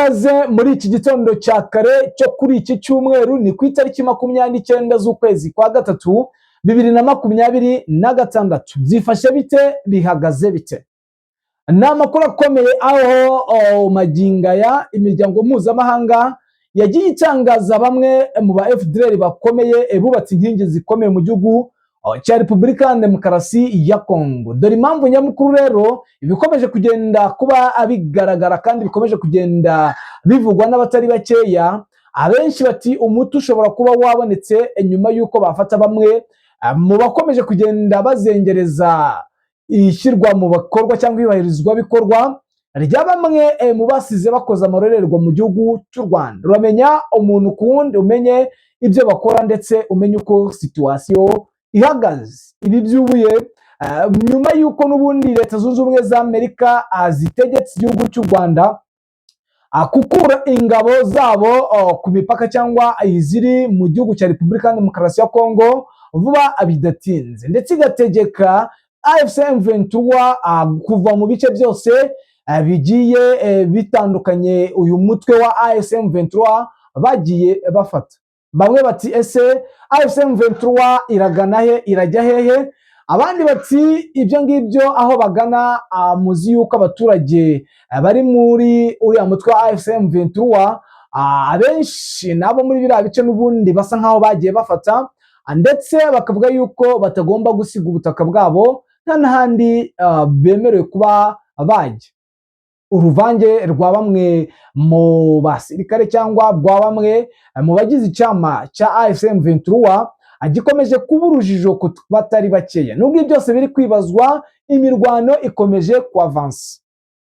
Ikaze muri iki gitondo cya kare cyo kuri iki cyumweru, ni ku itariki 29 z'ukwezi kwa gatatu 2026. Byifashe bite? Bihagaze bite? Ni amakuru akomeye aho magingo aya imiryango mpuzamahanga yagiye itangaza bamwe mu ba FDLR bakomeye bubatse inkingi zikomeye mu gihugu cya Repubulika ya Demokarasi ya Kongo. Dore impamvu nyamukuru rero ibikomeje kugenda kuba bigaragara kandi bikomeje kugenda bivugwa n'abatari bakeya. Abenshi bati umuti ushobora kuba wabonetse nyuma y'uko bafata bamwe mu bakomeje kugenda bazengereza ishyirwa mu bikorwa cyangwa iyubahirizwa bikorwa rya bamwe mu basize bakoze amarorerwa mu gihugu cy'u Rwanda. Uramenya umuntu ku wundi, umenye ibyo bakora ndetse umenye uko situation ihagaze. Ibi byubuye nyuma y'uko n'ubundi Leta Zunze Ubumwe za Amerika zitegetse igihugu cy'u Rwanda gukura ingabo zabo ku mipaka cyangwa iziri mu gihugu cya Repubulika ya Demokarasi ya Kongo vuba bidatinze, ndetse igategeka AFC M23 kuva mu bice byose bigiye bitandukanye uyu mutwe wa AFC M23 bagiye bafata. Bamwe bati: "Ese AFC M23 iragana he? Irajya hehe?" Abandi bati: "Ibyo ngibyo aho bagana, muzi yuko abaturage bari muri uriya mutwe wa AFC M23 abenshi nabo muri biriya bice n'ubundi basa nkaho bagiye bafata, ndetse bakavuga yuko batagomba gusiga ubutaka bwabo, nta n'ahandi bemerewe kuba bajya." Uruvange rwa bamwe mu basirikare cyangwa rwa bamwe mu bagize icyama cya AFC M23 gikomeje kuba urujijo ku batari bakeya. Nubwo ibyo byose biri kwibazwa, imirwano ikomeje kuavansa.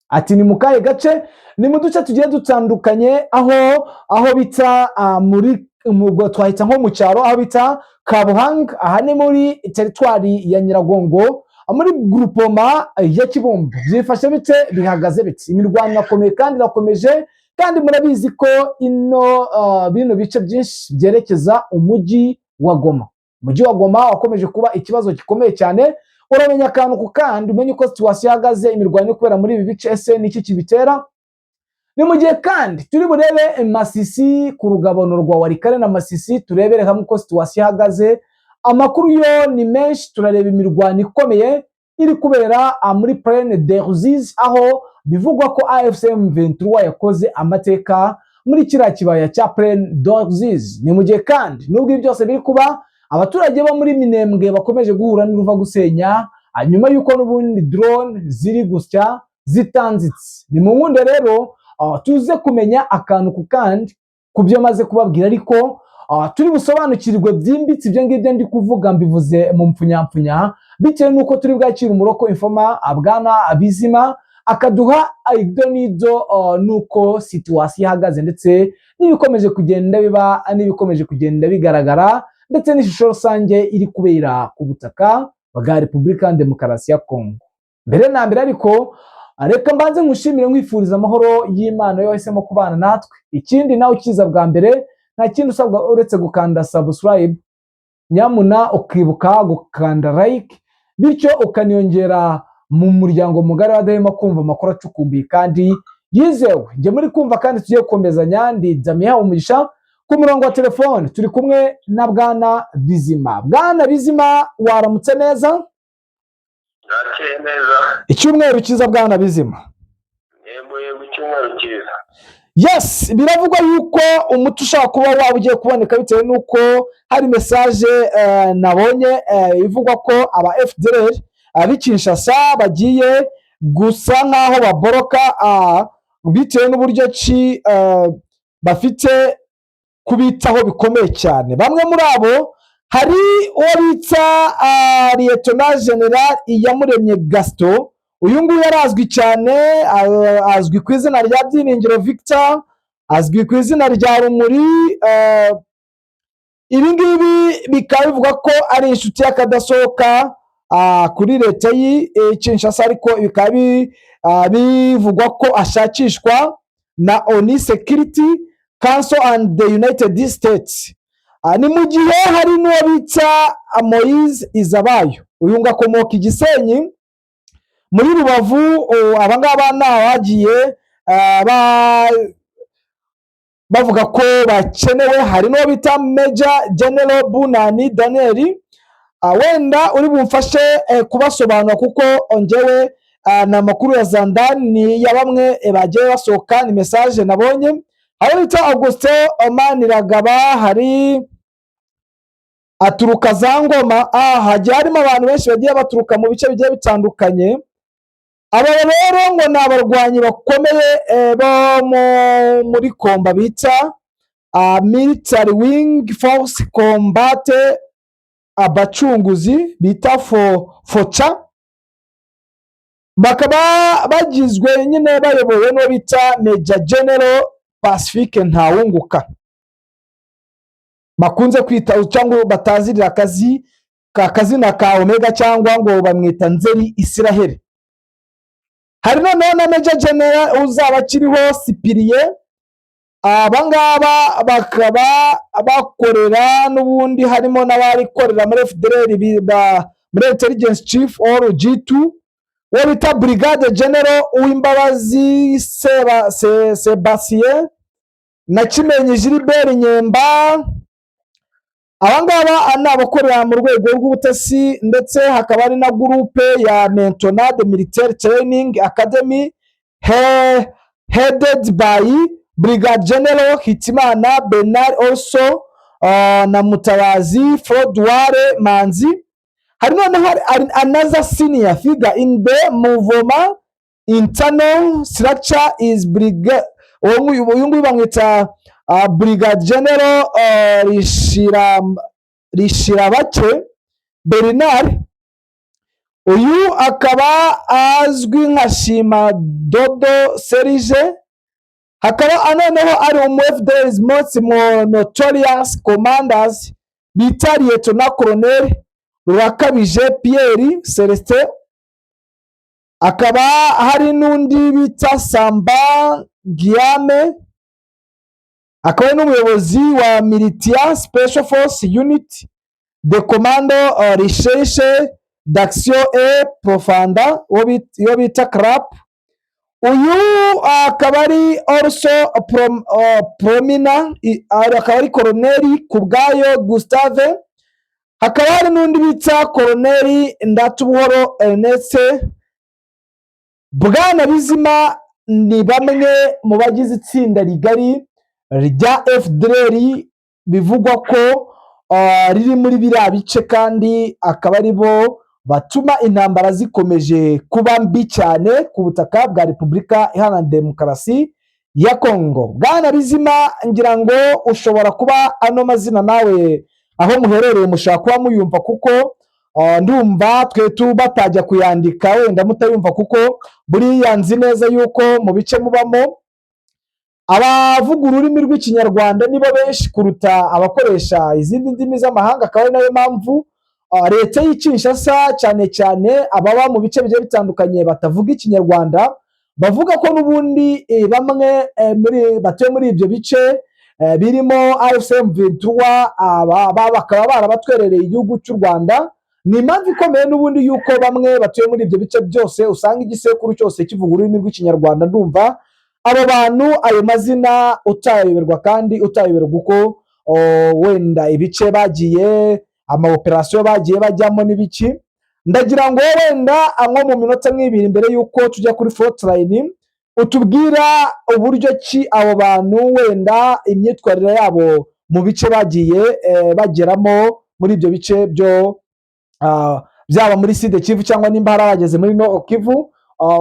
Ati ni mu kahe gace? Ni mu duce tugiye dutandukanye, aho bita muri ubwo twahita nko mu cyaro aho bita Kabuhanga. Aha ni muri teritwari ya Nyiragongo, muri groupement ya Kibumba. Byifashe bite? Bihagaze bite? Imirwano irakomeye kandi irakomeje, kandi murabizi ko ino bino bice byinshi byerekeza umujyi wa Goma. Umujyi wa Goma wakomeje kuba ikibazo gikomeye cyane. Uramenya akantu ku kandi, umenye uko situation ihagaze, imirwano iri kubera muri ibi bice, ese niki kibitera? Ni mu gihe kandi turi burebe Masisi, ku rugabano rwa Walikale na Masisi, turebere hamwe uko situation ihagaze. Amakuru yo ni menshi. Turareba imirwano ikomeye iri kubera muri Plaine de Ruzizi, aho bivugwa ko AFC M23 yakoze amateka muri kiriya kibaya cya Plaine de Ruzizi. Ni mu gihe kandi nubwo ibi byose biri kuba, abaturage bo muri Minembwe bakomeje guhura n'uruva gusenya nyuma y'uko n'ubundi drone ziri gusya zitanzitse. Ni mu nkunde rero tuze kumenya akantu ku kandi ku byo maze kubabwira, ariko turi busobanukirwe byimbitse. Ibyo ngibyo ndi kuvuga mbivuze mu mpfunyapfunya bitewe n'uko turi bwakire umuroko informer bwana Bizima, akaduha ibyo n'ibyo n'uko situation ihagaze, ndetse n'ibikomeje kugenda biba, n'ibikomeje kugenda bigaragara, ndetse n'ishusho rusange iri kubera ku butaka bwa Repubulika ya Demokarasi ya Kongo. Mbere na mbere ariko, reka mbanze nkushimire, nkwifuriza amahoro y'Imana yo wahisemo kubana natwe. Ikindi, nawe ukiza bwa mbere, nta kindi usabwa uretse gukanda subscribe, nyamuna ukibuka gukanda like, bityo ukaniyongera mu muryango mugari wadahema kumva amakuru acukumbuye kandi yizewe. Njye muri kumva kandi tugiye gukomezanya ndi Damian Umugisha. Ku murongo wa telefone turi kumwe na bwana Bizima. Bwana Bizima, waramutse neza? Bwakeye neza. Icyumweru cyiza, bwana Bizima. Yego yego, icyumweru cyiza. Yes, biravugwa yuko umuti ushobora kuba waba ugiye kuboneka bitewe n'uko hari message nabonye ivugwa ko aba FDLR b'i Kinshasa bagiye gusa nk'aho baboroka bitewe n'uburyo ki bafite kubitaho bikomeye cyane. Bamwe muri abo hari uwo bita Lieutenant Général Iyamuremye Gaston. Uyu nguyu arazwi cyane, azwi ku izina rya Byiringiro Victor, azwi ku izina rya Rumuri. Ibi ngibi bikaba bivugwa ko ari inshuti y'akadasohoka kuri leta y'i Kinshasa, ariko bikaba bivugwa ko ashakishwa na ONU Security Council and the United States. Ni mu gihe hari n'uwo bita Moise Izabayo. Uyu ngo akomoka i Gisenyi muri Rubavu. Aba ngaba ni abagiye Bavuga ko bakenewe. Hari n'uwo bita Major General Bunani Daniel. Wenda uri bumfashe kubasobanura, kuko njyewe ni amakuru ya zandani, ni ya bamwe bagiye basohoka, ni message nabonye. Hari bita Augustin Maniragaba, hari aturuka za Ngoma. Hagiye harimo abantu benshi bagiye baturuka mu bice bigiye bitandukanye. Aba rero ngo ni abarwanyi bakomeye bo muri combat bita military wing force combat abacunguzi bita foca, bakaba bagizwe nyine bayobowe n'uwo bita Major General Pacifique Ntawunguka, bakunze kwita cyangwa batazirira akazi ka kazina ka Omega, cyangwa ngo bamwita Nzeri Isiraheli. Hari noneho na Major General uzaba akiriho Sipiriye. Aba ngaba bakaba bakorera n'ubundi, harimo n'abarikorera muri FDLR, muri intelligence chief or G2, uwo bita Brigade General Uwimbabazi Sebastien na Kimenyi Gilbert Nyemba. Aba ngaba ni abakorera mu rwego rw'ubutasi, ndetse hakaba hari na groupe ya Maintenance Military Training Academy headed by Brigade General Hitimana Bernard, also na Mutabazi Frodouard Manzi. Hari noneho hari another senior figure in the movement internal structure is brigade, uyu nguyu bamwita Brigade General Rishirabake Bernard. Uyu akaba azwi nka Shima Dodo Serge, hakaba noneho ari umu FDLR's most notorious commanders bita Lieutenant Colonel Rurakabije Pierre Celestin, akaba hari n'undi bita Samba Guillaume, akaba ari n'umuyobozi wa Militia Special Force Unit de Commando Recherche d'Action et Propaganda, iyo bita CRAP. Uyu akaba ari also prominent, akaba ari Koroneri Kubwayo Gustave. Hakaba hari n'undi bita Koroneri Ndatubuhoro Ernest. Bwana Bizima, ni bamwe mu bagize itsinda rigari rya FDLR bivugwa ko riri muri biriya bice, kandi akaba ari bo batuma intambara zikomeje kuba mbi cyane ku butaka bwa Repubulika Iharanira Demokarasi ya Kongo. Bwana Bizima, ngira ngo ushobora kuba ano mazina nawe aho muherereye mushobora kuba muyumva, kuko ndumva twe batajya kuyandika wenda mutayumva, kuko buriya nzi neza yuko mu bice mubamo abavuga ururimi rw'Ikinyarwanda nibo benshi kuruta abakoresha izindi ndimi z'amahanga. Akaba ari nayo mpamvu leta y'i Kinshasa, cyane cyane ababa mu bice bigiye bitandukanye batavuga Ikinyarwanda, bavuga ko n'ubundi bamwe muri batuye muri ibyo bice birimo AFC M23, bakaba barabatwerereye igihugu cy'u Rwanda. Ni impamvu ikomeye n'ubundi yuko bamwe batuye muri ibyo bice byose usanga igisekuru cyose kivuga ururimi rw'Ikinyarwanda. Ndumva abo bantu ayo mazina utayoberwa, kandi utayoberwa uko wenda ibice bagiye, ama opération bagiye bajyamo n'ibiki. Ndagira ngo wenda nko mu minota nk'ibiri mbere y'uko tujya kuri frontline, utubwira uburyo ki abo bantu wenda imyitwarire yabo mu bice bagiye bageramo muri ibyo bice byo byaba muri Sud Kivu cyangwa nimba hari abageze muri Nord Kivu,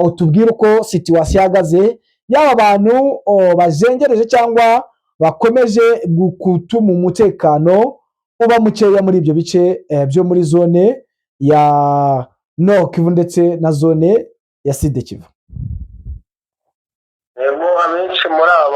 utubwire uko situation ihagaze y'aba bantu bajengereje cyangwa bakomeje gutuma umutekano uba mukeya muri ibyo bice byo muri zone ya Nord Kivu ndetse na zone ya Sud Kivu. Yego, abenshi muri aba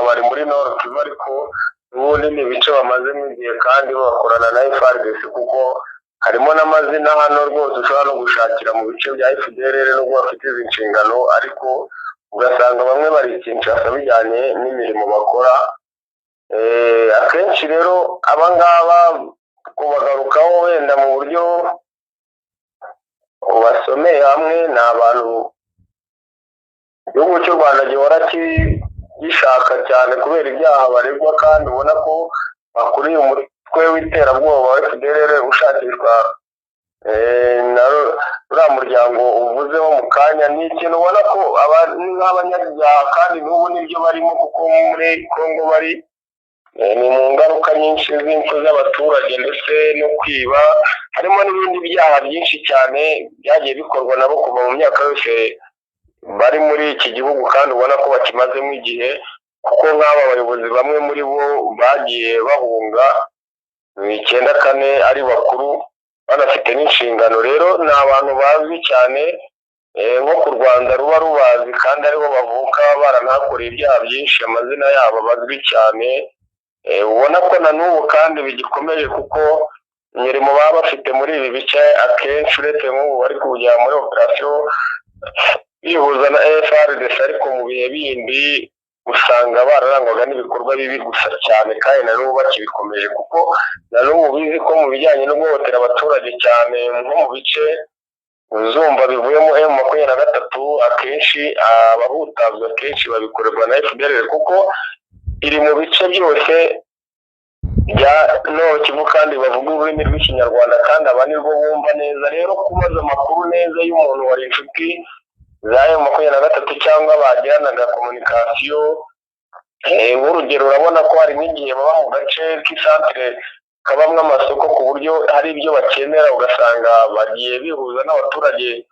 bari muri Nord Kivu, ariko n'ubundi ni ibice bamazemo igihe kandi bakorana na FARDC, kuko harimo n'amazina hano rwose ushobora no gushakira mu bice bya FDLR nubwo bafite izi nshingano, ariko ugasanga bamwe bari Kinshasa bijyanye n'imirimo bakora. Akenshi rero aba ngaba kubagarukaho wenda mu buryo ubasomeye hamwe, ni abantu igihugu cy'u Rwanda gihora gishaka cyane kubera ibyaha baregwa, kandi ubona ko bakuriye umutwe w'iterabwoba wa FDLR ushakishwa na uriya muryango uvuzeho mu kanya. Ni ikintu ubona ko ni nk'abanyabyaha, kandi n'ubu nibyo barimo, kuko muri Congo bari ni mu ngaruka nyinshi z'impfu z'abaturage ndetse no kwiba, harimo n'ibindi byaha byinshi cyane byagiye bikorwa nabo kuva mu myaka yose bari muri iki gihugu, kandi ubona ko bakimazemo igihe, kuko nk'aba bayobozi bamwe muri bo bagiye bahunga mu 94 ari bakuru, banafite n'inshingano. Rero ni abantu bazwi cyane, nko ku Rwanda ruba rubazi, kandi aribo bavuka, baranahakoreye ibyaha byinshi, amazina yabo bazwi cyane. Ubona ko na n'ubu kandi bigikomeje, kuko imirimo baba bafite muri ibi bice akenshi, uretse nk'ubu bari kujya muri operasiyo bihuza na FARDC, ariko mu bihe bindi usanga bararangwaga n'ibikorwa bibi gusa cyane, kandi na n'ubu bakibikomeje, kuko na n'ubu bizi ko mu bijyanye no guhohotera abaturage cyane, nko mu bice uzumva bivuyemo M23, akenshi abahutazwa akenshi babikorerwa na FDLR, kuko iri mu bice byose bya Nord Kivu, kandi bavuga ururimi rw'Ikinyarwanda, kandi aba nirwo bumva neza. Rero kubaza amakuru neza y'umuntu wari inshuti za M23 cyangwa bagiranaga communication, nk'urugero urabona ko hari nk'igihe baba mu gace k'isantere kabamwo amasoko, ku buryo hari ibyo bakenera ugasanga bagiye bihuza n'abaturage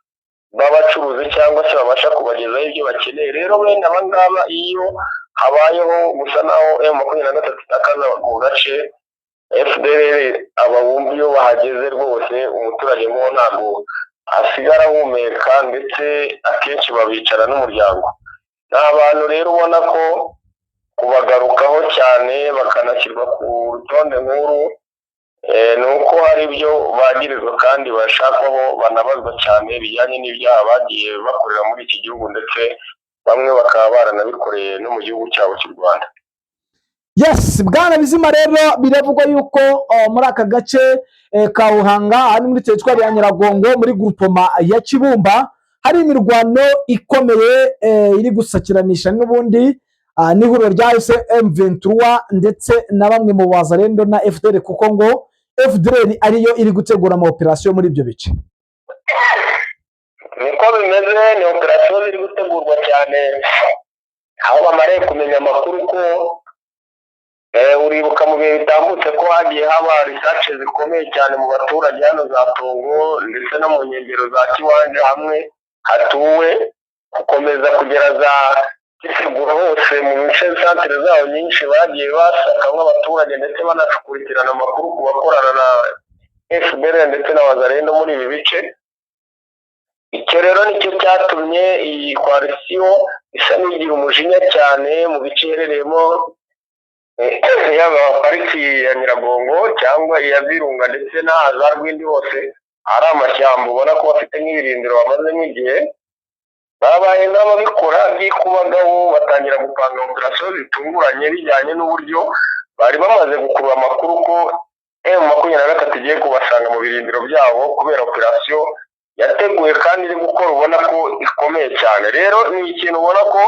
b'abacuruzi cyangwa se babasha kubagezaho ibyo bakeneye. Rero bene aba ngaba, iyo habayeho gusa naho M23 itakaza mu gace, FDLR aba bumva iyo bahageze rwose umuturage nk'uwo ntabwo asigara ahumeka, ndetse akenshi babicara n'umuryango. Ni abantu rero ubona ko kubagarukaho cyane bakanashyirwa ku rutonde nk'uru, ni uko hari ibyo bagirizwa kandi bashakwaho, banabazwa cyane bijyanye n'ibyaha bagiye bakorera muri iki gihugu, ndetse bamwe bakaba baranabikoreye no mu gihugu cyabo cy'u Rwanda. Yes, bwana Bizima, rero biravugwa yuko muri aka gace ka Ruhanga, ari muri teritwari ya Nyiragongo, muri groupement ya Kibumba, hari imirwano ikomeye iri gusakiranisha n'ubundi n'ihuriro rya M23 ndetse na bamwe mu Wazalendo na FDLR, kuko ngo FDLR ariyo iri gutegura ama operasiyo muri ibyo bice. Niko bimeze, ni operasiyo ziri gutegurwa cyane aho bamariye kumenya amakuru ko uribuka mu bihe bitambutse ko hagiye haba research zikomeye cyane mu baturage hano za Tongo ndetse no mu nkengero za Kiwanja hamwe hatuwe, gukomeza kugera za Gisegura hose, mu bice santere zaho nyinshi bagiye basakamo abaturage, ndetse banakurikirana amakuru ku bakorana na FDLR ndetse na Wazalendo muri ibi bice. Icyo rero nicyo cyatumye iyi coalition isa n'igira umujinya cyane mu bice iherereyemo, yaba pariki ya Nyiragongo cyangwa iya Virunga ndetse n'aha za Rwindi hose hari amashyamba, ubona ko bafite nk'ibirindiro bamazemo igihe. Babaye nk'ababikora byikubagaho, batangira gupanga operasiyo zitunguranye bijyanye n'uburyo bari bamaze gukurura amakuru ko M23 igiye kubasanga mu birindiro byabo, kubera operasiyo yateguye kandi iri gukora, ubona ko ikomeye cyane. Rero ni ikintu ubona ko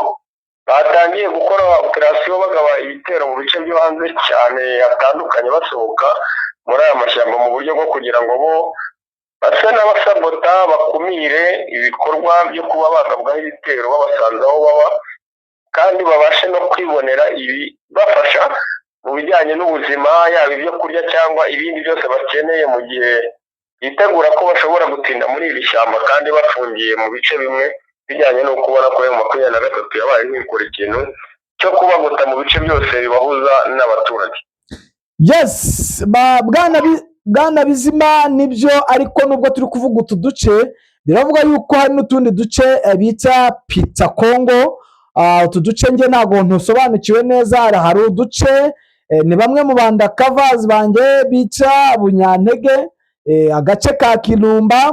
batangiye gukora operasiyo, bagaba ibitero mu bice byo hanze cyane hatandukanye, basohoka muri aya mashyamba mu buryo bwo kugira ngo bo basa n'abasabota, bakumire ibikorwa byo kuba bagabwaho ibitero babasanze aho baba, kandi babashe no kwibonera ibibafasha mu bijyanye n'ubuzima, yaba ibyo kurya cyangwa ibindi byose bakeneye, mu gihe bitegura ko bashobora gutinda muri iri shyamba kandi bafungiye mu bice bimwe, bijyanye n'uko ubona ko M23 yabaye nk'ikora ikintu cyo kubaguta mu bice byose bibahuza n'abaturage. Yes, bwana Bizima, nibyo, ariko nubwo turi kuvuga utu duce, biravuga yuko hari n'utundi duce bita Pita Kongo. Utu duce nge ntabwo ntusobanukiwe neza. Hari uduce ni bamwe mu ba undercovers banjye bita Bunyantege, agace ka Kirumba,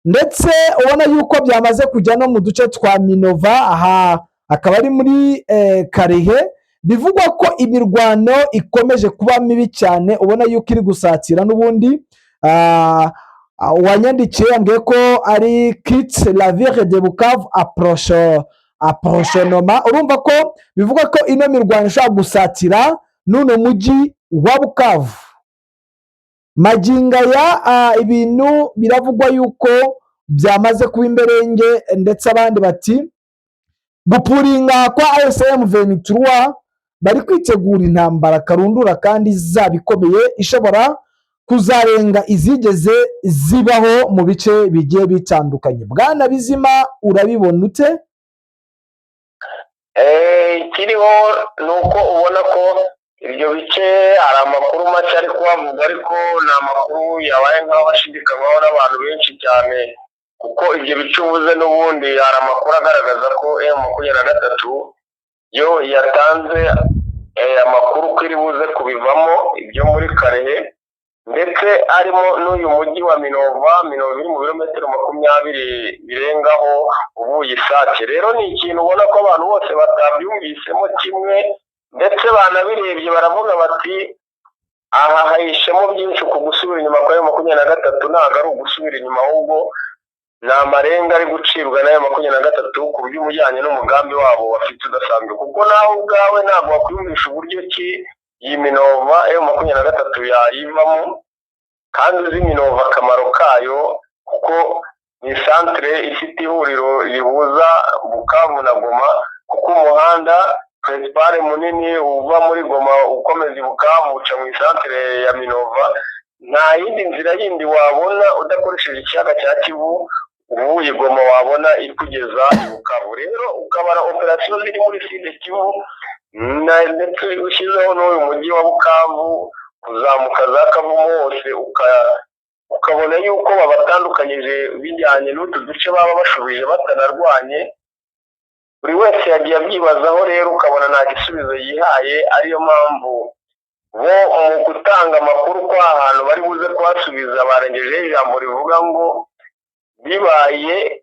ndetse ubona yuko byamaze kujya no mu duce twa Minova, aha akaba ari muri Karehe. Bivugwa ko imirwano ikomeje kuba mibi cyane, ubona yuko iri gusatira n'ubundi. Uwanyandikiye yambwiye ko ari quitte la ville de Bukavu approche. Prochainement urumva ko bivuga ko ino mirwano ishobora gusatira n'uno mujyi wa Bukavu. Magingo aya ibintu biravugwa yuko byamaze kuba imberenge, ndetse abandi bati gupuringa kwa AFC M23, bari kwitegura intambara karundura kandi izaba ikomeye, ishobora kuzarenga izigeze zibaho mu bice bigiye bitandukanye. Bwana Bizima, urabibona ute? Ikiriho ni uko ubona ko ibyo bice hari amakuru make ari kuhavuga, ariko ni amakuru yabaye nk'aho ashidikanywaho n'abantu benshi cyane, kuko ibyo bice uvuze n'ubundi hari amakuru agaragaza ko M23 yo yatanze amakuru ko iri buze kubivamo, ibyo muri Kalehe, ndetse harimo n'uyu mujyi wa Minova. Minova iri mu birometero 20 birengaho uvuye Isake. Rero ni ikintu ubona ko abantu bose batabyumvisemo kimwe, ndetse banabirebye baravuga bati aha hahishemo byinshi. Ku gusubira inyuma kwa M23 ntabwo ari ugusubira inyuma, ahubwo ni amarenga ari gucibwa n'ayo 23 ku by'ubujyanye n'umugambi wabo bafite udasanzwe, kuko nawe ubwawe ntabwo wakwiyumvisha uburyo ki iyi Minova M23 yayivamo kandi uzi Minova akamaro kayo, kuko ni santere ifite ihuriro rihuza Bukavu na Goma, kuko umuhanda principal munini uva muri Goma ukomeza i Bukavu uca mu isantere ya Minova. Nta yindi nzira yindi wabona udakoresheje ikiyaga cya Kivu uvuye Goma wabona ikugeza i Bukavu. Rero ukabara operasiyo ziri muri Sud Kivu ndetse ushyizeho n'uyu mujyi wa Bukavu, kuzamuka za Kavumu hose, ukabona yuko babatandukanyije bijyanye n'utu duce baba bashubije batanarwanye. Buri wese yagiye abyibazaho, rero ukabona nta gisubizo yihaye. Ariyo mpamvu bo mu gutanga amakuru ko aha hantu bari buze kuhasubiza barengejeho ijambo rivuga ngo bibaye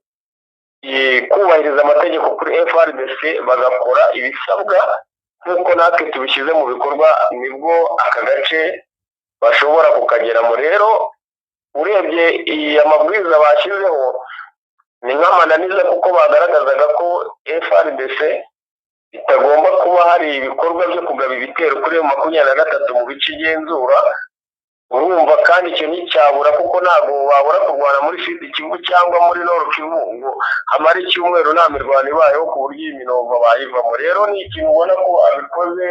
kubahiriza amategeko kuri FARDC, bagakora ibisabwa nk'uko natwe tubishyize mu bikorwa, nibwo aka gace bashobora kukageramo. Rero urebye iyi amabwiriza bashyizeho ni nk'amananiza, kuko bagaragazaga ko FARDC itagomba kuba hari ibikorwa byo kugaba ibitero kuri M23 mu bice igenzura. Urumva kandi icyo nticyabura, kuko ntabwo babura kurwana muri Sud Kivu cyangwa muri Nord Kivu ngo hamare icyumweru nta mirwano ibayeho ku buryo iyi Minova bayivamo. Rero ni ikintu ubona ko abikoze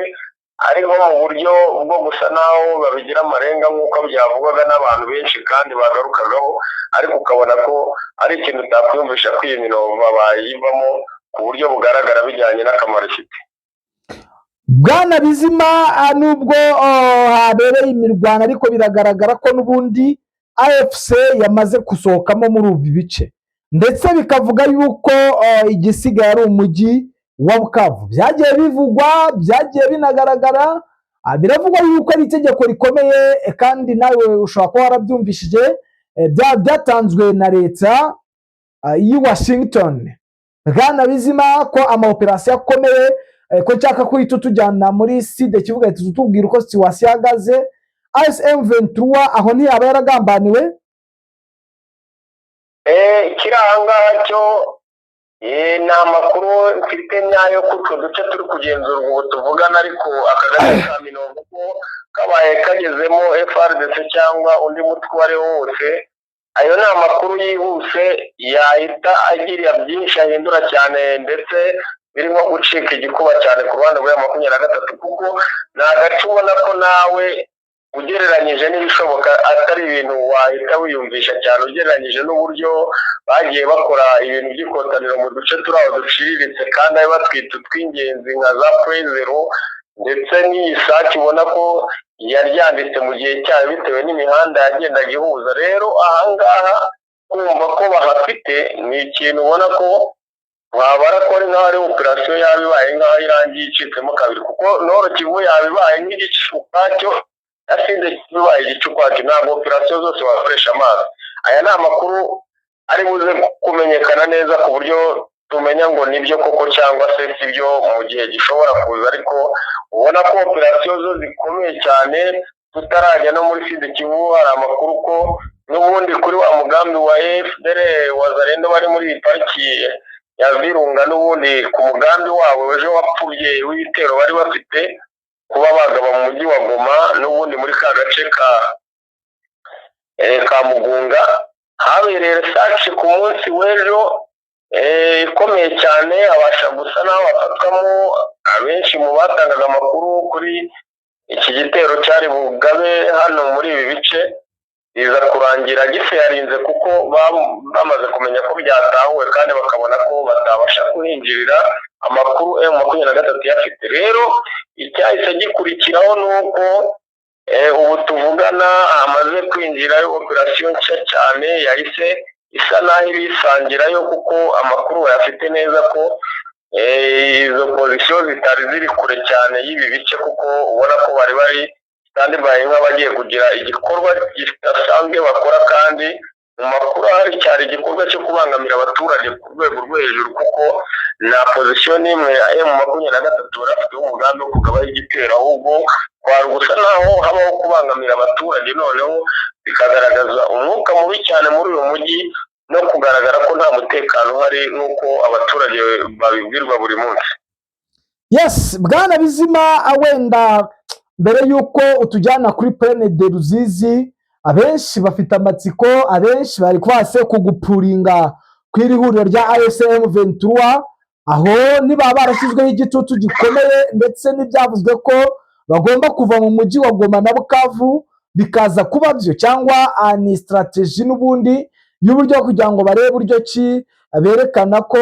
ari nko mu buryo bwo gusa naho babigira amarenga, nk'uko byavugwaga n'abantu benshi kandi bagarukagaho, ariko ukabona ko ari ikintu utakwiyumvisha ko iyi Minova bayivamo ku buryo bugaragara bijyanye n'akamaro ifite. Bwana Bizima, nubwo habereye imirwano, ariko biragaragara ko n'ubundi AFC yamaze gusohokamo muri ubu bice, ndetse bikavuga yuko igisigaye ari umujyi wa Bukavu. Byagiye bivugwa, byagiye binagaragara, biravugwa yuko ari itegeko rikomeye, kandi nawe ushobora kuba warabyumvishije, byatanzwe na leta y'i Washington. Bwana Bizima, ko amaoperasiyo akomeye, ko nshaka kuhita utujyana muri Sud Kivu, tutubwira uko situation ihagaze, AFC M23 aho ntiyaba yaragambaniwe? Kiri aha ngaha cyo ni amakuru mfite nyayo ko utwo duce turi kugenzurwa ubu tuvugana, ariko aka gace ka Minova ko kabaye kagezemo FARDC cyangwa undi mutwe uwo ari wo wose, ayo ni amakuru yihuse yahita agira byinshi ahindura cyane, ndetse birimo gucika igikuba cyane ku ruhande rwa 23, kuko ni agace ubona ko nawe ugereranyije n'ibishoboka atari ibintu wahita wiyumvisha cyane, ugereranyije n'uburyo bagiye bakora ibintu by'ikotaniro mu duce turi aho duciriritse kandi ari batwita utw'ingenzi nka za Point Zéro, ndetse n'iyi Sake ubona ko yaryanditse mu gihe cyayo bitewe n'imihanda yagendaga ihuza. Rero ahangaha kumva ko bahafite ni ikintu ubona ko wabara ko ari nk'aho ari operasiyo yaba ibaye nk'aho irangiye icitsemo kabiri, kuko Nord Kivu yaba ibaye nk'igice ukwacyo na Sud Kivu ibaye igice ukwacyo. Ntabwo operasiyo zose wakoresha amazi. Aya ni amakuru ari buze kumenyekana neza ku buryo tumenya ngo nibyo koko cyangwa se sibyo mu gihe gishobora kuza, ariko ubona ko operasiyo zo zikomeye cyane. Tutarajya no muri Sud Kivu, hari amakuru ko n'ubundi kuri wa mugambi wa FDLR, Wazalendo bari muri iyi pariki. ya Virunga n'ubundi ku mugambi wabo ejo wapfubye w'ibitero bari bafite kuba bagaba mu mujyi wa Goma n'ubundi muri ka gace ka Mugunga. Habereye research ku munsi w'ejo ikomeye cyane, abasha gusa naho bafatwamo abenshi mu batangaga amakuru kuri iki gitero cyari bugabe hano muri ibi bice, biza kurangira giseyarinze kuko bamaze kumenya ko byatahuwe kandi bakabona ko batabasha kuhinjirira amakuru M23 yafite. Rero icyahise gikurikiraho ni uko ubu tuvugana hamaze kwinjirayo operasiyo nshya cyane yahise isa naho ibisangirayo, kuko amakuru bayafite neza ko izo pozisiyo zitari ziri kure cyane y'ibi bice, kuko ubona ko bari bari standby nk'abagiye kugira igikorwa kidasanzwe bakora, kandi mu makuru ahari cyari igikorwa cyo kubangamira abaturage ku rwego rwo hejuru, kuko nta pozisiyo n'imwe ya M23 bari bafiteho umugambi wo kugabaho igitero, ahubwo kwari gusa naho habaho kubangamira abaturage, noneho bikagaragaza umwuka mubi cyane muri uyu mujyi no kugaragara ko nta mutekano uhari nk'uko abaturage babibwirwa buri munsi. Yes, bwana Bizima, wenda mbere y'uko utujyana kuri Plaine de Ruzizi, abenshi bafite amatsiko, abenshi bari kwase kugupuringa ku iri huriro rya AFC M23, aho niba barashyizweho igitutu gikomeye ndetse n'ibyavuzwe ko bagomba kuva mu mujyi wa Goma na Bukavu bikaza kuba byo, cyangwa ni strategy n'ubundi y'uburyo kugira ngo barebe uburyo ki berekana ko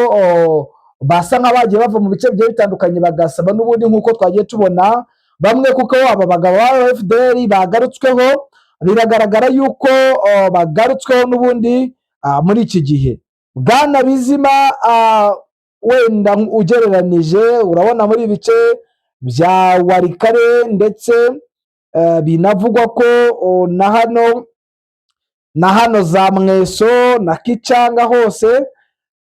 basa nk'abagiye bava mu bice bigiye bitandukanye, bagasaba n'ubundi nk'uko twagiye tubona bamwe, kuko aba bagabo ba FDLR bagarutsweho, biragaragara yuko bagarutsweho n'ubundi muri iki gihe. Bwana Bizima, wenda ugereranije urabona muri ibi bice bya Walikale ndetse binavugwa ko na hano za Mweso na Kicanga hose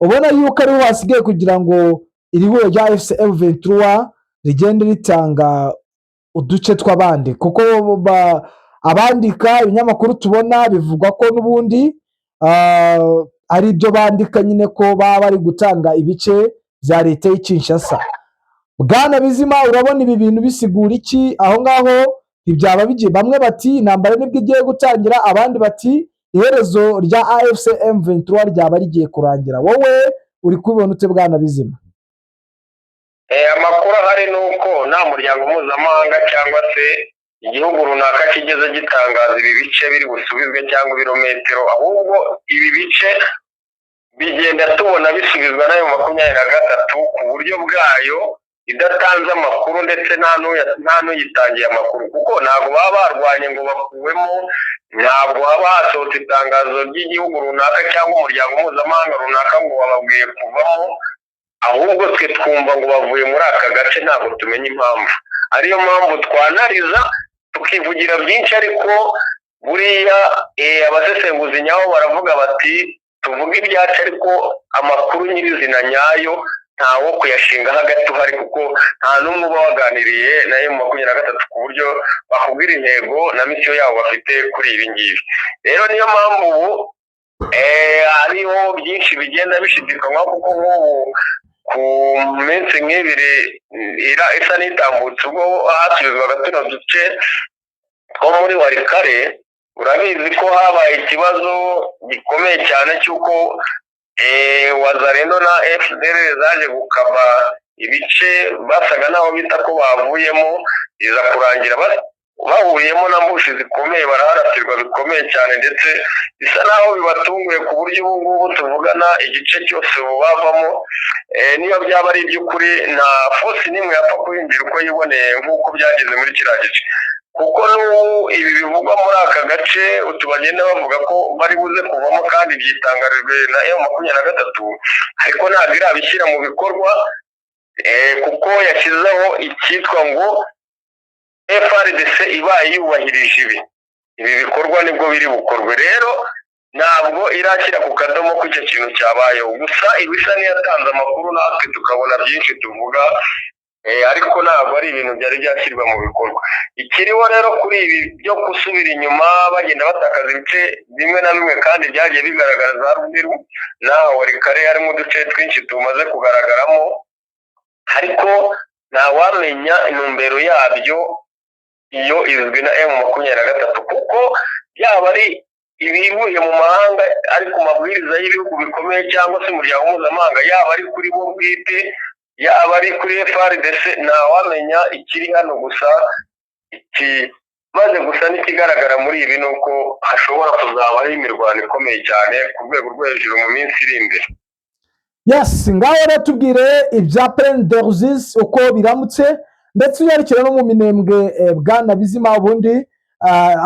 ubona yuko ariho hasigaye kugira ngo iri huriro rya AFC M23 rigende ritanga uduce tw'abandi, kuko abandika ibinyamakuru tubona bivugwa ko n'ubundi ari ibyo bandika nyine ko baba bari gutanga ibice bya leta y'i Kinshasa. Bwana Bizima, urabona ibi bintu bisigura iki aho ngaho? Ntibyaba bigiye, bamwe bati intambara nibwo igiye gutangira, abandi bati iherezo rya AFC M23 ryaba rigiye kurangira. Wowe uri kubibona ute, bwana Bizima? Amakuru ahari ni uko nta muryango mpuzamahanga cyangwa se igihugu runaka kigeze gitangaza ibi bice biri busubizwe cyangwa ibirometero, ahubwo ibi bice bigenda tubona bisubizwa n'ayo 23 ku buryo bwayo idatanze amakuru, ndetse nta n'uyitangiye amakuru, kuko ntabwo baba barwanye ngo bakuwemo, ntabwo haba hasohotse itangazo ry'igihugu runaka cyangwa umuryango mpuzamahanga runaka ngo bababwiye kuvamo, ahubwo twe twumva ngo bavuye muri aka gace, ntabwo tumenya impamvu. Ariyo mpamvu twanariza tukivugira byinshi, ariko buriya abasesenguzi nyabo baravuga bati tuvuge ibyacu, ariko amakuru nyirizina nyayo ntawo kuyashingaho agati uhari, kuko nta n'umwe uba waganiriye na M23 ku buryo bakubwira intego na misiyo yabo bafite kuri ibi ngibi. Rero niyo mpamvu ubu hariho byinshi bigenda bishidikanywa, kuko nk'ubu ku minsi nk'ibiri isa n'itambutse ubwo hasubizwaga tuno duce two muri Walikale, urabizi ko habaye ikibazo gikomeye cyane cy'uko Wazalendo na FDLR zaje gukaba ibice basaga naho bita ko bavuyemo, biza kurangira bahuriyemo na ambush zikomeye, baraharasirwa bikomeye cyane, ndetse bisa naho bibatunguye ku buryo ubu ngubu tuvugana igice cyose ubu bavamo. Niyo byaba ari iby'ukuri, nta force n'imwe yapfa kuhinjira uko yiboneye nk'uko byageze muri kiriya gice, kuko n'ubu ibi bivugwa muri aka gace utu bagenda bavuga ko bari buze kuvamo kandi byitangarijwe na M23, ariko ntabwo irabishyira mu bikorwa, kuko yashyizeho icyitwa ngo FARDC ibaye yubahirije ibi bikorwa nibwo biri bukorwe. Rero ntabwo irashyira ku kadomo ko icyo kintu cyabayeho, gusa ibisa n'iyatanze amakuru natwe tukabona byinshi tuvuga. Ariko ntabwo ari ibintu byari byashyirwa mu bikorwa. Ikiriho rero kuri ibi byo gusubira inyuma bagenda batakaza ibice bimwe na bimwe kandi byagiye bigaragara za Rubiru n'aho Walikale, harimo uduce twinshi tumaze kugaragaramo, ariko ntawamenya intumbero yabyo. Iyo izwi na M23, kuko yaba ari ibivuye mu mahanga ari ku mabwiriza y'ibihugu bikomeye cyangwa se umuryango mpuzamahanga, yaba ari kuri bo bwite, yaba ari kuri FARDC, ntawamenya ikiri hano. Gusa ikimaze gusa n'ikigaragara muri ibi ni uko hashobora kuzabaho imirwano ikomeye cyane ku rwego rwo hejuru mu minsi iri imbere. Yes, ngaho rero tubwire ibya Plaine de Ruzizi uko biramutse, ndetse unyarukire no mu Minembwe, bwana Bizima. Ubundi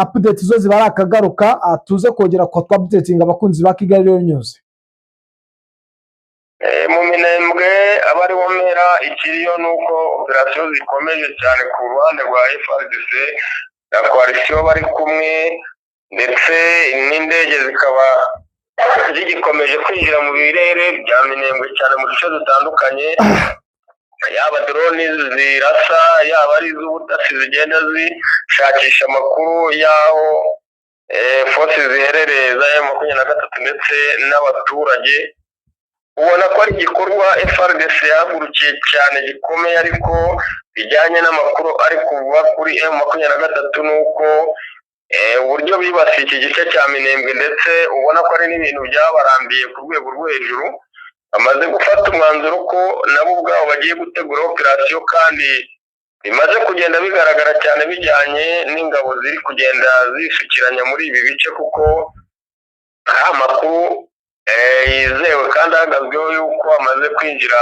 update zo ziba ari akagaruka, tuze kongera ko twa-updatinga abakunzi ba Kigali Rero News. Mu Minembwe aba ariho mpera. Ikiriyo ni uko operasiyo zikomeje cyane ku ruhande rwa FARDC na coalition bari kumwe, ndetse n'indege zikaba zigikomeje kwinjira mu birere bya Minembwe cyane mu duce dutandukanye, yaba drone zirasa, yaba ari iz'ubutasi zigenda zishakisha amakuru y'aho force ziherereye za M23 ndetse n'abaturage. Ubona ko ari igikorwa FARDC yahagurukiye cyane gikomeye, ariko bijyanye n'amakuru ari kuva kuri M23 ni uko uburyo bibasiye iki gice cya Minembwe, ndetse ubona ko ari n'ibintu byabarambiye ku rwego rwo hejuru, bamaze gufata umwanzuro ko nabo ubwabo bagiye gutegura operasiyo, kandi bimaze kugenda bigaragara cyane bijyanye n'ingabo ziri kugenda zisukiranya muri ibi bice, kuko hari amakuru yizewe kandi ahagazweho yuko hamaze kwinjira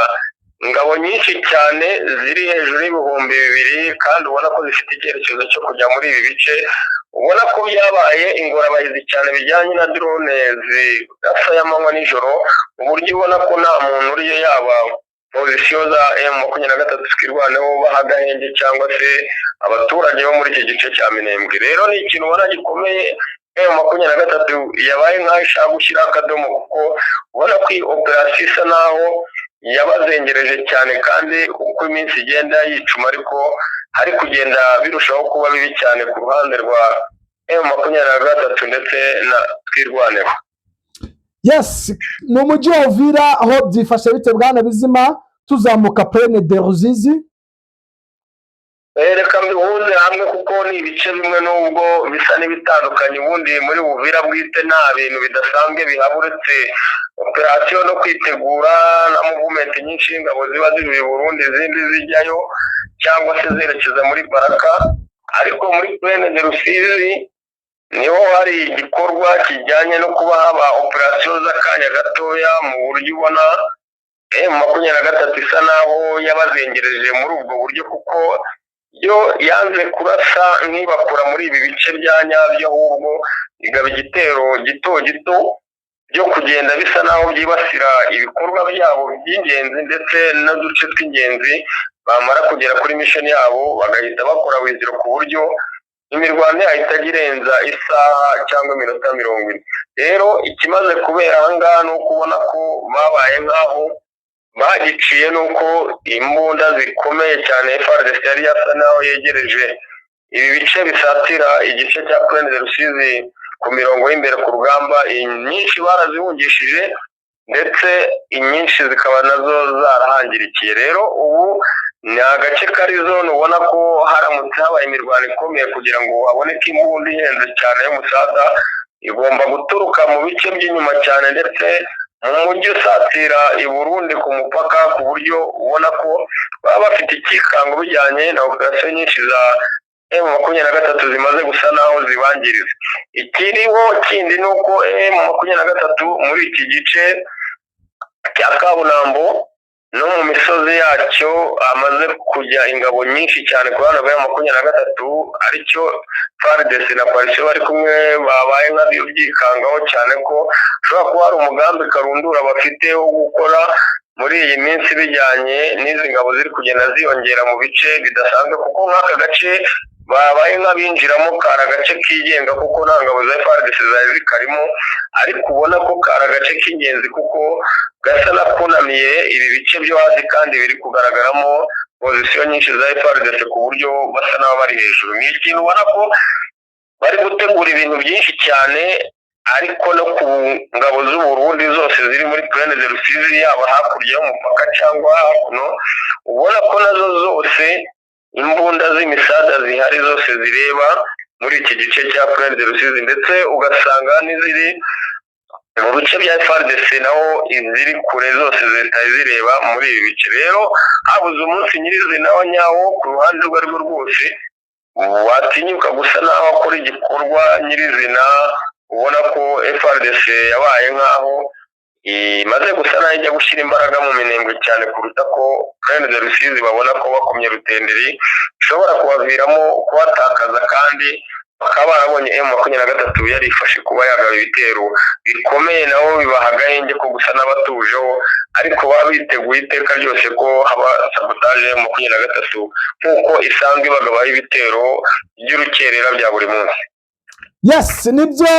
ingabo nyinshi cyane ziri hejuru y'2000, kandi ubona ko zifite icyerekezo cyo kujya muri ibi bice. Ubona ko byabaye ingorabahizi cyane bijyanye na drone zirasa y'amanywa nijoro, uburyo ubona ko nta muntu uriyo, yaba position za M23 Twirwaneho baha agahenge cyangwa se abaturage bo muri iki gice cya Minembwe. Rero ni ikintu ubona gikomeye, M23 yabaye nk'aho ishaka gushyiraho akadomo, kuko ubona ko iyi operasiyo isa naho yabazengereje cyane, kandi uko iminsi igenda yicuma ariko hari kugenda birushaho kuba bibi cyane ku ruhande rwa M23 ndetse na Twirwaneho. Yes, mu mujyi wa Uvira aho byifashe bite, bwana Bizima, tuzamuka Plaine de Ruzizi? Reka mbihuze hamwe kuko ni ibice bimwe nubwo bisa n'ibitandukanye. Ubundi muri Uvira bwite nta bintu bidasanzwe bihaba uretse operasiyo no kwitegura na movement nyinshi y'ingabo ziba zivuye i Burundi, izindi zijyayo cyangwa se zerekeza muri Baraka. Ariko muri Plaine de Rusizi niho hari igikorwa kijyanye no kuba haba operasiyo z'akanya gatoya, mu buryo ubona M23 isa naho yabazengereje muri ubwo buryo, kuko yo yanze kurasa nk'ibakura muri ibi bice bya nyabyo, ahubwo igaba igitero gito gito byo kugenda bisa naho byibasira ibikorwa byabo by'ingenzi ndetse n'uduce tw'ingenzi. Bamara kugera kuri mission yabo bagahita bakora withdraw, ku buryo imirwano yayo itajya irenza isaha cyangwa iminota 40. Rero ikimaze kubera aha ngaha ni uko ubona ko babaye nk'aho bagiciye, nuko imbunda zikomeye cyane FARDC yari yasa naho yegereje ibi bice bisatira igice cya Plaine de Rusizi ku mirongo y'imbere ku rugamba, inyinshi barazihungishije, ndetse inyinshi zikaba nazo zarahangirikiye. Rero ubu ni agace kari zone, ubona ko haramutse habaye imirwano ikomeye kugira ngo haboneke imbunda ihenze cyane y'umusada, igomba guturuka mu bice by'inyuma cyane ndetse mu mujyi usatira i Burundi ku mupaka, ku buryo ubona ko baba bafite ikikango bijyanye na operasiyo nyinshi za M23 zimaze gusa naho zibangiriza. Ikiriho kindi ni uko M23 muri iki gice cya Kabunambo no mu misozi yacyo hamaze kujya ingabo nyinshi cyane ku ruhande rwa M23, aricyo FARDC na coalition bari kumwe babaye nk'abyo byikangaho cyane ko ushobora kuba hari umugambi karundura bafite wo gukora muri iyi minsi bijyanye n'izi ngabo ziri kugenda ziyongera mu bice bidasanzwe, kuko nk'aka gace babaye nk'abinjiramo kari agace kigenga, kuko nta ngabo za FARDC zari zikarimo, ariko ubona ko kari agace k'ingenzi kuko gasa n'akunamiye ibi bice byo hasi kandi biri kugaragaramo position nyinshi za FARDC ku buryo basa n'aho bari hejuru. Ni ikintu ubona ko bari gutegura ibintu byinshi cyane, ariko no ku ngabo z'u Burundi zose ziri muri Plaine de Rusizi, yaba hakurya y'umupaka cyangwa hakuno, ubona ko nazo zose imbunda z'imisada zihari zose zireba muri iki gice cya Plaine de Rusizi, ndetse ugasanga n'iziri mu bice bya FARDC naho iziri kure zose zihita zireba muri ibi bice. Rero habuze umunsi nyirizina wa nyawo ku ruhande urwo arirwo rwose watinyuka gusa naho akora igikorwa nyirizina, ubona ko FARDC yabaye nk'aho imaze gusa naho ijya gushyira imbaraga mu Minembwe cyane kuruta ko Plaine de Rusizi. Babona ko bakomye rutenderi ishobora kubaviramo kubatakaza, kandi bakaba barabonye M23 yarifashe kuba yagaba ibitero bikomeye, nabo bibaha agahenge ko gusa n'abatujeho, ariko baba biteguye iteka ryose ko haba sabotage ya M23 nk'uko isanzwe ibagabaho ibitero by'urukerera bya buri munsi. Yes, nibyo,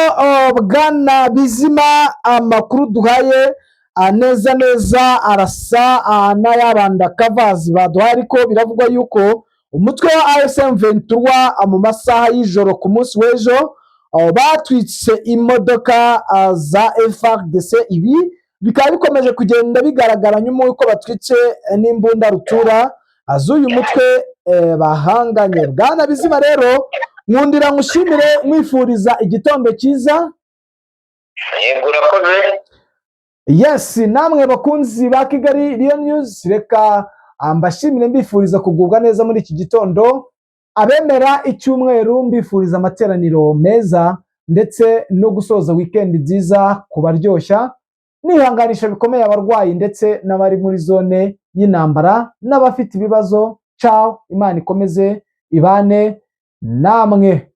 bwana Bizima, amakuru duhaye neza neza arasa n'ayabanda kavazi baduhaye, ariko biravugwa yuko umutwe wa AFC M23 mu masaha y'ijoro ku munsi w'ejo batwitse imodoka za FARDC. Ibi bikaba bikomeje kugenda bigaragara nyuma y'uko batwitse n'imbunda rutura z'uyu mutwe bahanganye. Bwana Bizima, rero nkundira nkushimire, nkwifuriza igitondo cyiza. Yego, urakoze. Yes, namwe bakunzi ba Kigali Real News, reka mbashimire, mbifuriza kugubwa neza muri iki gitondo. Abemera icyumweru, mbifuriza amateraniro meza ndetse no gusoza weekend nziza kubaryoshya. Nihanganisha bikomeye abarwayi ndetse n'abari muri zone y'intambara n'abafite ibibazo. Ciao, Imana ikomeze ibane namwe.